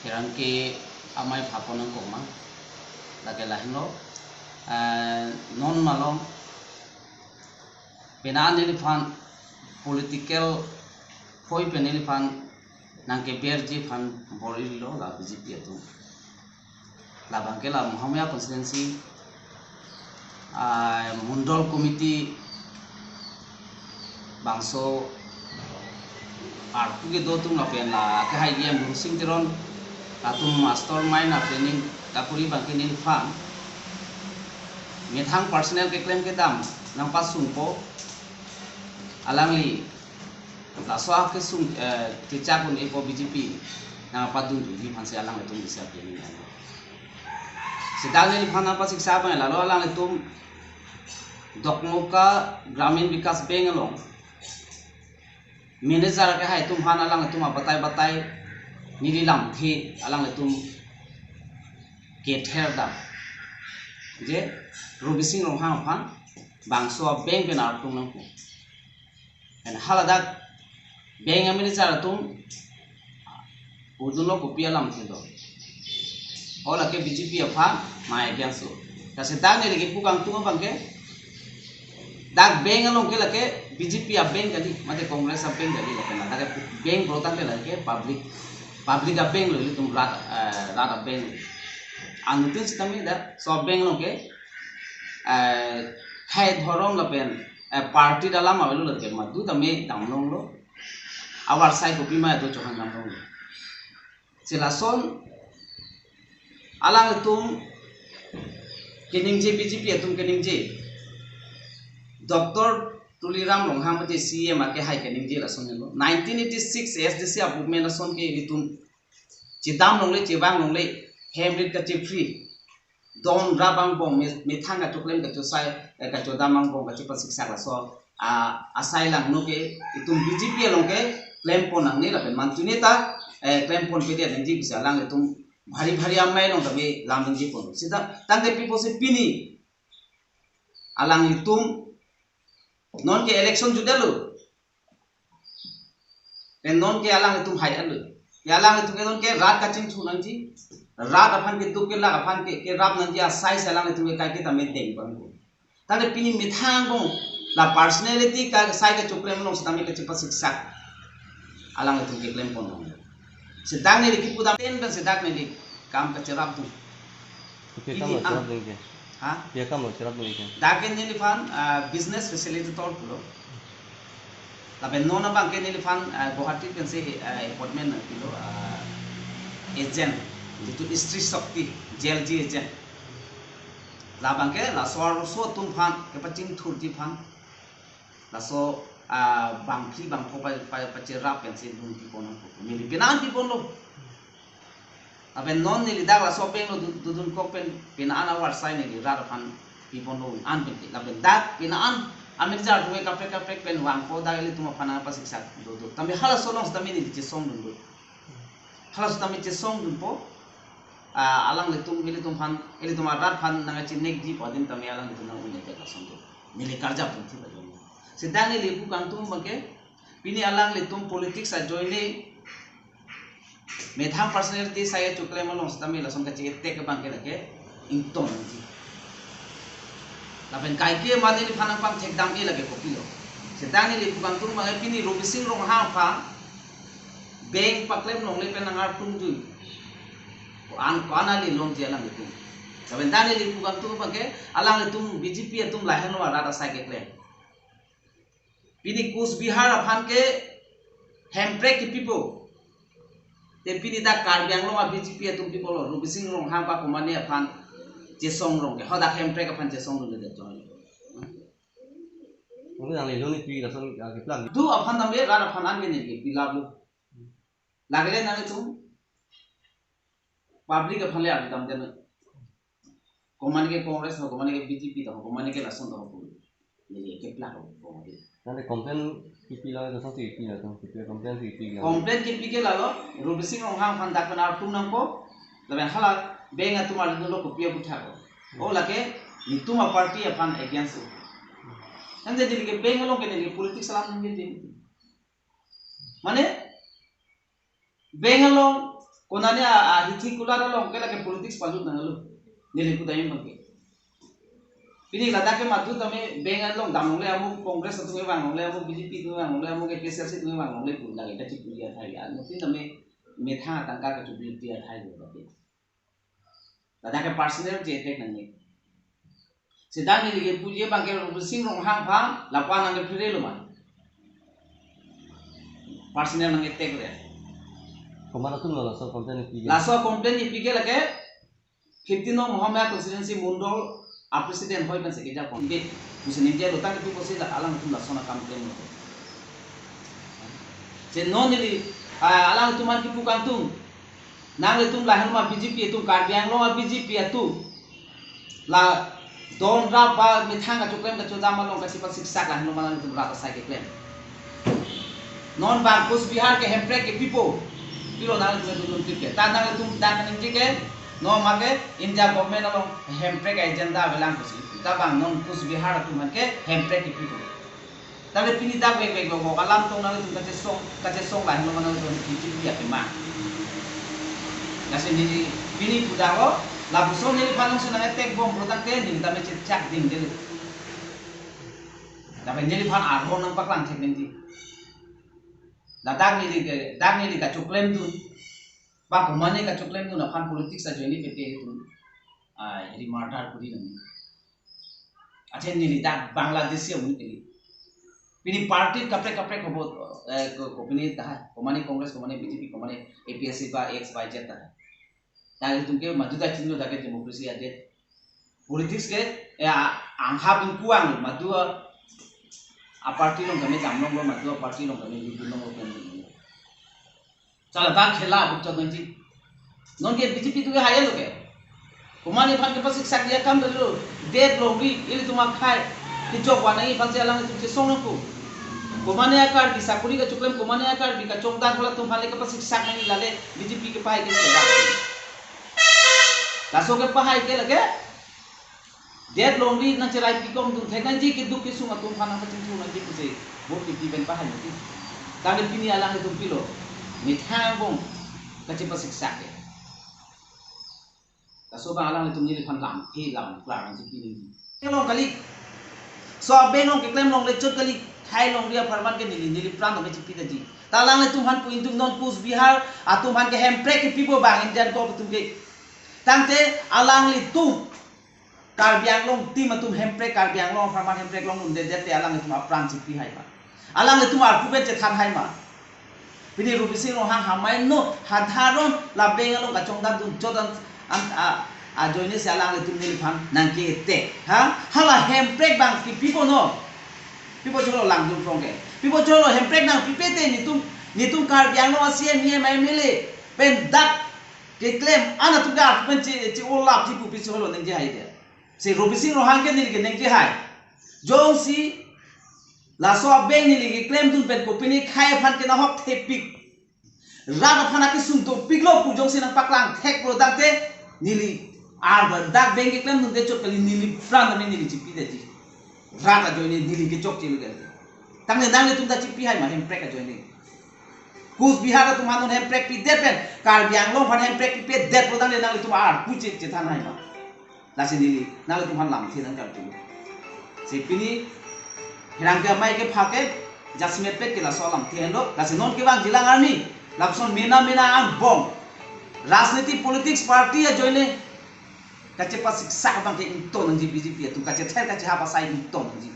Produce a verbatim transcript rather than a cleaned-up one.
Kerang ke amei phapo nangkok ma. Lake lahenlo. Eh, non malom. Pena neliphan political phoi pen neliphan nangkeberji aphan bor-ilo la B J P atum. Labang ke la Mahamaya constituency, ah, Mondol Committee bangso arpu kedo atum lapen la kehai E M Lunsing Teron, latum mastermind a planning kapuri abang ke neliphan methang personal keklem kedam nangpasungpo, alangli laso akesung, eh, kechak un-epo B J P nangpadun dunji aphansi alanglitum bisa planning an. Seta neliphan nangpasiksa abang lalo alanglitum Dokmoka Gramin Vikas Bank along manager kehai atum aphan alanglitum abatai batai neli lamthe alanglitum kether dam. Je Robising Ronghang aphan bangso bank pen artung nangpo. Pen haladak bank a manager atum udunlo kopi alamthe do. O lake B J P aphan ma against lo. Lasi dak neli kepu kangtung abang ke dak bank along ke lake B J P a bank kali, mate Congress a bank kali, lake na dak bank bro tangte lake public, public a bank lo, ilitum rat, eh, rat a bank. Anuttin sitame dak so bank along ke, eh, khei dhorom lapen, eh, party alam avelo lake madu tame damlonglo. Avarsai kopi ma do chohang damlonglo. Si lason alanglitum keningje, B J P atum keningje, Doctor Tuliram Ronghang mate C E M akehai keningje lason henlo. Nineteen eighty-six A S D C a movement ason ke ilitum chedam longle, chevang longle, hem rit kachepri, don rap angbong, me-, methang kachoklem kachosai, eh, kachodam angbong kachepasiksak laso, ah, asai langno ke itum B J P along ke klempon nangne lapen mantune ta, eh, klempon pedet nangji pusi alanglitum bhari bhari amei along tame lam nangjiponlo. Seta tangte pi pusi pini alanglitum non ke election jutdetlo. Pen non ke alanglitum hai alo. Ke alanglitum ke non ke rat kachingthur nangji. Rat aphan keduk kelak aphan ke, kerap nangji asai si alanglitum ke kaike tame deng abang ko. Tangte pini methang angbong la personality ka sai kachoklem along sitame kachepasiksak alanglitum keklempon long. Seta neli kepu dam ten pen seta neli kam kacherap dun. Kopi akam lo, pini, ah, cherapdun ke? Ha? Kopi akam lo cherapdun ke? Dak ke neliphan, ah, business facilitator pulo. Lapen non abang ke neliphan, ah, Guwahati pensi, ah, appointment nangpilo, ah, agent, jitu Stri Shakti, J L G agent. Labang ke laso arloso atum aphan kepachingthurji aphan laso, ah, bangphli bangpho pa, pa, pacherap pensi dun pipon nangpo. Neli pena-an piponlo. Lapen non neli dak laso bank along du-, dudunkok pen pena-an avarsai neli rat aphan piponlo an pen ke. Lapen dak pena-an a manager atum ke kaprek kaprek pen vangpo, dak ilitum aphan nangpasiksak dodo. Tame halaso along sitame neli chesongdun do. Halaso tame chesongdunpo, ah, alanglitum, ilitum aphan, ilitum arat aphan nangchinekji pu adim tame alanglitum nang-un-e lason do. Neli karjap dunthi ba jong. Seta neli kepu kangtung abang ke, pini alanglitum politics ajoine methang personality sai kachoklem along sitame lason kache-attack abang ke lake ingtonji. Lapen kaike ma neliphan nangpangthek dam-e lake kopilo. Seta neli kepu kangtung abang ke pini Robising Ronghang aphan bank paklem longle pen nang-artungdun. Ko-an, ko-an ali longji alanglitum. Lapen ta neli kepu kangtung abang ke alanglitum B J P atum lahenlo arat asai keklem. Pini Coach Bihar aphan ke hemprek kepipo. Te pini dak Karbi Anglong a B J P atum pipolo, Robising Ronghang ba komane aphan chesong rong ke, hadak hemprek aphan chesongdunde jong. Mungkin nanglelo ni pi lason, ah, keplang. Tu aphan tame rat aphan an ke neli kepilaplo. Lagile nanglitum public aphan le ardamde na. Komane ke Congress ho, komane ke B J P ho, komane ke lason ho. Neli keplak ho, komane. Tangte complain kepilo, lason si kepilo, lason si kepilo, complain si kepilo. Complain kepi ke lalo, Robising Ronghang aphan dak pen artum nangpo, lapen hala bank atum arlo kopi aputhak ho. O lake, netum a party aphan against ho. Tangte neli ke bank along ke neli politics alam nangji. Mane, bank along Konane a, a hithi kulat along ke lake politics palut nanglo. Neli pudam abang ke. Pini ladak ke madu tame bank along damlongle, amuk Congress atum ke vanglongle, amuk B J P atum ke vanglongle, amuk A P H L C atum ke vanglongle pu lake kachipuji athai. Anuttin tame methang atangka kachipuji athai lo lake. Ladak ke personal je attack nangji. Seta neli kepuji abang ke Robising Ronghang aphan lapu-an nangkephere lo ma. Personal nang-attack re. Komat atum lo laso complaint pi ke? Laso complaint pi ke lake fifteen no Mahamaya constituency mondol a president hoi kan se keja pon. Be, pusi ningje lo, tangte pi pusi la alangtum lason akam klem lo. Je non neli, ah, alangtum aphan kipu kangtung. Nanglitum lahelo ma B J P atum, Karbi Anglong a B J P atum. La don rap ba methang kachoklem kachodam along kachipasiksak lahelo ma nanglitum rat asai keklem. Non bang Coach Bihar ke Hemprek kepipo. Pilo nanglitum atum tip ke. Ta nanglitum dak ningje ke, non ma ke India government along Hemprek agenda avelang pusi. Ta bang non Coach Bihar atum aphan ke Hemprek kepipo. Tangte pini dak vek vek lo, alam tong nanglitum kachesong, kachesong lahelo ma nanglitum B J P apima. Lasi neli pini pudaklo, lapuson neliphan along si nang-attack bom pulo tangte neli tame chechak dingdelo. Tame neliphan arlo nangpaklang thek nangji. Ladak neli ke, dak neli kachoklemdun. Ba komane kachoklemdun aphan politics ajoine pepe itum. Ah, eri murder kuri nang. Achin neli dak Bangladesh ya un kali. Pini party kaprek kaprek hobo, eh, ko, ko pini dah, komane Congress, komane B J P, komane A P H L C ba X Y Z dah. Dak itum ke madu dak chinilo dak ke democracy adet. Politics ke, ya, angha bingkuang madu a, a party along kami damlong lo, madu a party along kami bingkuang lo kan. Chala bang khela abuk chot nangji. Non ke B J P atum ke hai lo ke. Komane aphan kepasiksak dia kam dolo. Det longri ilitum akhai. Kejok vanangji aphan si alanglitum chesong nangpo. Komane a Karbi sakori kachoklem, komane a Karbi kachongdat halatum aphan le kepasiksak nangji, lale B J P kepahai ke. Laso kepahai ke lake. Det longri nangcherai pikom dun thek nangji, keduk kesung atum aphan nangpachingthur nangji pusi vote kepi pen pahai nangji. Tangte pini alanglitum pilo, methang angbong kachipasiksak ke. Laso abang alanglitum neliphan lamthe lamklar nangji pini. Kelong kali. So abeng along keklem longle chot kali. Thai longri apharman ke neli, neli pran tame chipi daji. Ta alanglitum aphan pu ingtung, non Coach Bihar atum aphan ke Hemprek kepipo bang Indian government atum ke. Tangte alanglitum Karbi Anglong team atum Hemprek, Karbi Anglong apharman Hemprek longdundedet te alanglitum apran chipi hai ma? Alanglitum arpu pen chethan hai ma? Pini Robising Ronghang hamai no hadharon la bank along kachongdam dun chot an, an, a, ajoine si alanglitum neliphan nangke-attack. Ha? Hala Hemprek bang kepipo no? Pipo cholo langdun phrong ke. Pipo cholo Hemprek nangpipe te netum, netum Karbi Anglong a C E M, E M, M L A pen dak keklem an atum ke arpu pen che, che-olap ji pu pi cholo ningje hai dia. Si Robising Ronghang ke neli ke ningje hai. Jongsi laso abeng neli keklemdun pen kopine akhai aphan ke nahok thepik, rat aphan akesung dopiklo pu jongsi nangpaklang theklo tangte neli arba dak bank keklemdunde chot kali, neli pran tame neli chipi daji. Rat ajoine neli kechokche lo kali. Tangte nanglitum ta chipi hai ma Hemprek ajoine? Coach Bihar atum aphan non Hemprek pidet pen Karbi Anglong aphan Hemprek pipedet pulo tangte nanglitum arpu che, chethan hai ma? Lasi neli nanglitum aphan lamthe nangkarju. Si pini hirang ke amai ke phake jasmet pet ke laso lamthe henlo. Lasi non kevang jilang arni lapuson mena mena angbong rajniti politics party ajoine kachepasiksak abang ke ington nangji, B J P atum kachether kachehap asai ington nangji.